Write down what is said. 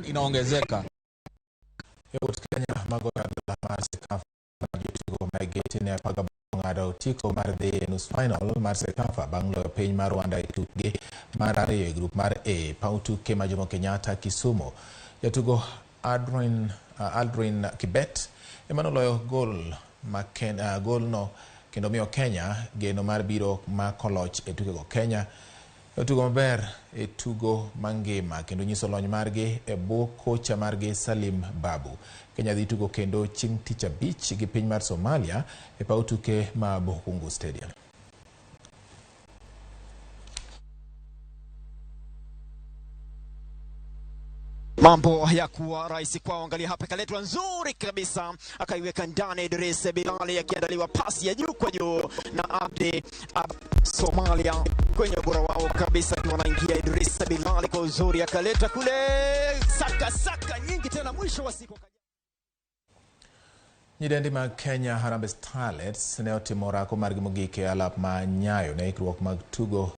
Inaongezeka. E ut Kenya mago adhula mar CECAFA jotugo mege ne 18 ng'ado otiko mar dhi e nus final mar CECAFA bang' loyo piny mar Rwanda e tukgi mar ariyo e grup mar A paw tuke ma Jomo Kenyatta Kisumu. Jatugo Aldrin Kibet ema noloyo gol golno kendo miyo Kenya geno mar biro mako loch e tukego. Kenya otugo maber e tugo mangima kendo nyiso lony margi e bwo kocha margi Salim Babu. Kenya dhi tugo kendo chieng' tich abich gi piny mar Somalia e paw tuke ma Bukhungu Stadium. Mambo hayakuwa rahisi kwao. Angalia hapa, ikaletwa nzuri kabisa, akaiweka ndani Idris Bilali, akiandaliwa pasi ya juu kwa juu na Abdi Somalia kwenye ubora wao kabisa, wanaingia Idris Bilali kwa uzuri, akaleta kule saka saka nyingi tena, mwisho wa siku Nyidendi mag Kenya Harambee Starlets ne otimo orako margi mogik e alap ma Nyayo ne ikruok mag tugo.